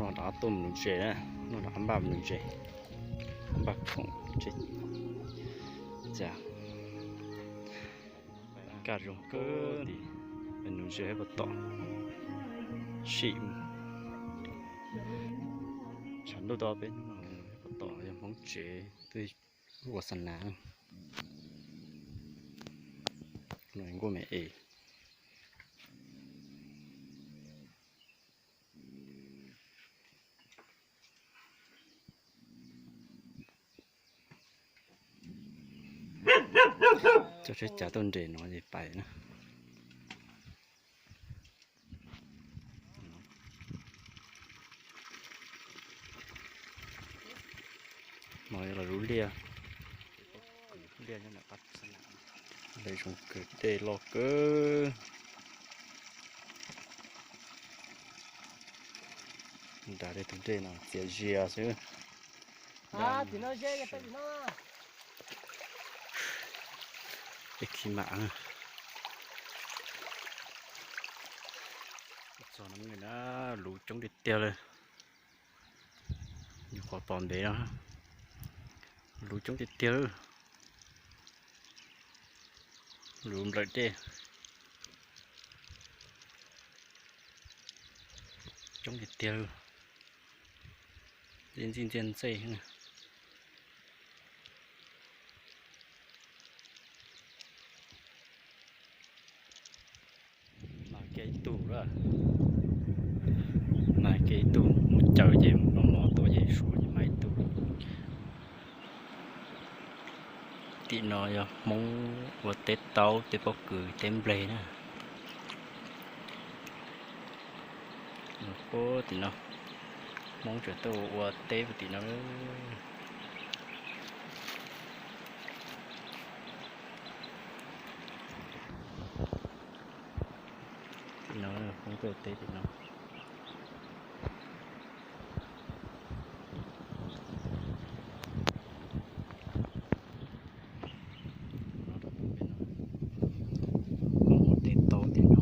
Noj rov qab tuaj mus nuv ntses na, noj rov qab npaj mus nuv ntses, npaj khoom tsev. Cas kaj zoo kawg li, nuv ntses puas tom sim. Tshav ntuj tau peb hnub no puas tom yog Hmoob tsev twb ua xa nas. Nkuaj me es. Coj tsheb cav tuaj nres no es pais na. No los zuv liaj, liaj nyob nram qab lawv zoo kawg, dej loj kawg. Nram tej tus dej no txias zias xwb. Dej khi mam. Txog no na, luv coob tiag tiag li. Nyuam qhuav pom ntev no, luv coob tiag tiag li. Luv nplawm dej coob tiag tiag li. Ntxij ntxij ntxej ntxej. Mas kiag ib tug lawm. Mas kiag ib tug mus caws ces noj mov tuaj ces suav ces mas ib tug. Tim no yog Hmoob ua teb taub, teb pob kws, teb nplej na. Puag tim no, Hmoob tseem tuaj ua teb puag tim no. Tim no, Hmoob tuaj ua teb tim no. Hmoob ua teb taub tim no.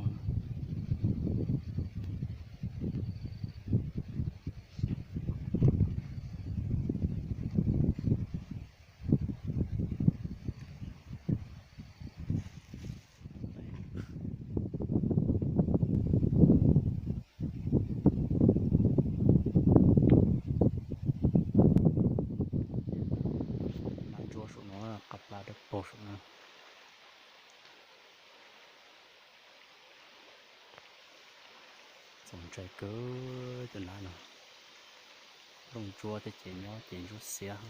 Nab ntsuab saum no, qab plab dawb paug saum no. Txaus ntshai kawg cov nab no. Looj ntsuab thiab ces nyob ces ntsuab xiab.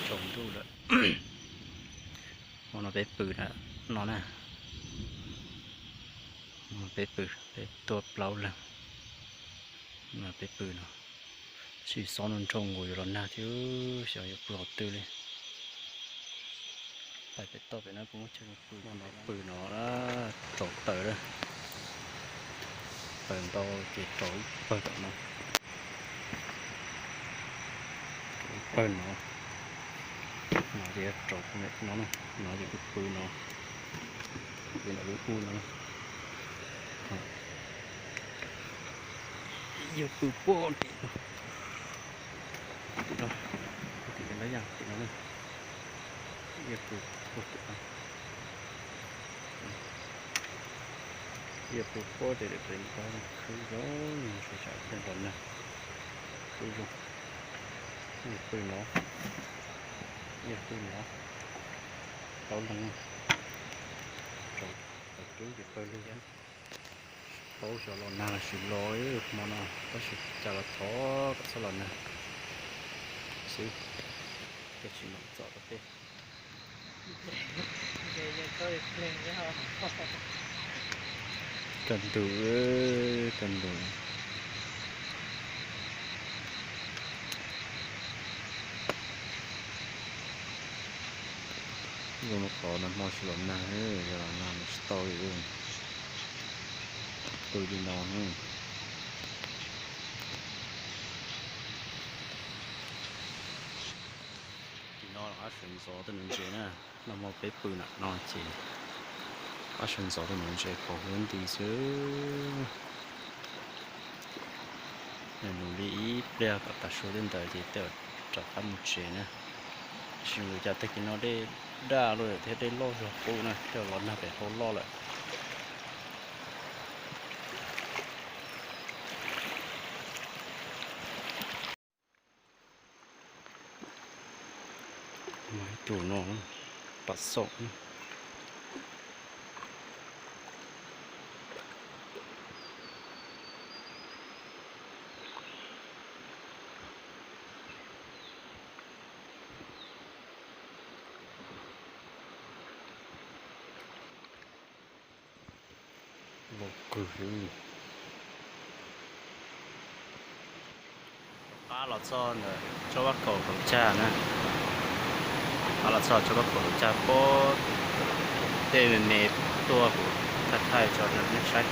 Tsaus ntuj lawm. Hmo no peb pw no na. Peb pw, peb tuaj plaub leeg. Peb pw no, tab sis xob nrhau nkaus yuav los nag thiab, xyov yuav pw qhov twg li. Pais pem toj pem no puas muaj chaw pw. Hmo no pw no, rauv taws lawm. Taws ntau ces rauv ib pawg tom no. Ib pawg no, no ces rauv no, no ces pw pw no, ces ntawm lub ub no. Yog pw puag tim no, tim no, tim no, yog pw puag tim no. Yog pw puag tim no, khwb zoo, sawv daws los nag, khwb zoo. Yog pw no, yog pw no, tau leeg, rauv taws rub ces pawg lug thiab. Paub xyov los nag los tsis los hmo no, tab sis cas los thov kom txhob los nag xwb, thiaj tsis nov txom rau peb. Kaj ntug, kaj ntug. Zoo qhov nag hmo tsis los nag, yog los nag nws tsis tau li. Pw li no. Tim no los qab sawv ntxov tej nuv ntses na, nag hmo peb pw nram no ces qab sawv ntxov tej nuv ntses qhov huab nti xwb. Nws nus li ib pliag kom tas su tej ntawd ces tej rov qab mus tsev na. Tab sis nws cas tag kis no dej daj lawm thiab dej loj zog qub na, tej los nag pem hauv loj lawm. Tus no, pas xaum. Los kawg li. Pab los txog ntawm tsob vaj kaum hauv cag na. Pab los txog tsob vaj kaum hauv cag pob, dej me me tuaj huv, thaij thaij tso rau nej saib.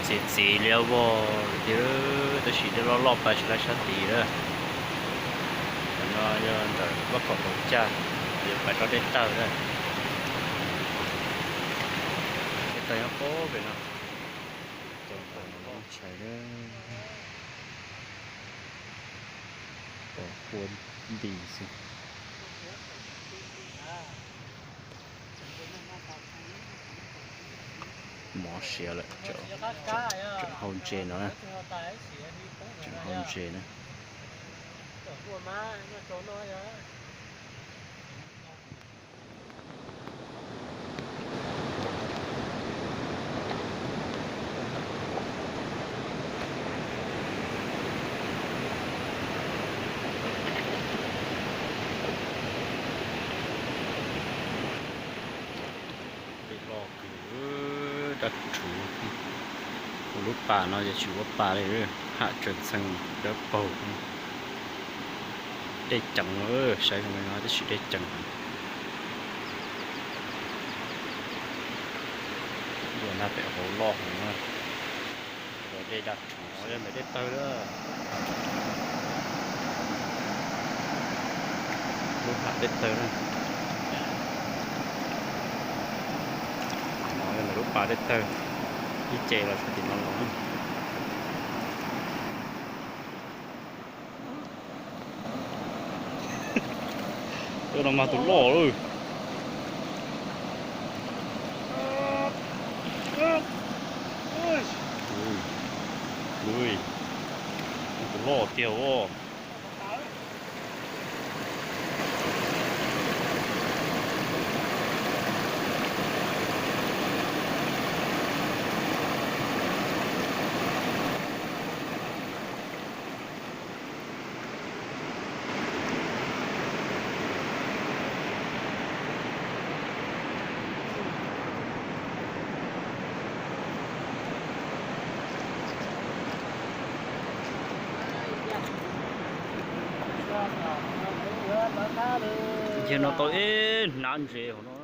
Txiv txiv liab vog lawm thiab, tab sis dej loj loj pais tsis laib sab tid lawm. Tam no yog ntawm vaj kaum hauv cag, yuav pais rau dej tawg lawm. Dej tawg nyob pob pem no. Tau ntawm no loj tshais lawm. Pom huab nti xwb. Mob siav lawm, tseem hau ntses no na. Tseem hau ntses na. Dej loj kawg, dab rhuv. Kuv lub pas no ces tsis ua pas li, ham tseem txheej dawb paug. Dej ceev, saib zoo li no tab sis dej ceev. Yuav nag pem hauv loj heev na. Dej daj rhuv, ntawm dej tawg na. Lub ham dej tawg na. No yog ntawm lub pas dej tawg, ib ce los sawv tim no los. Ua no mas tus loj lawm. Tus loj tiag os. Yog no tau ib hnab ntses hauv no.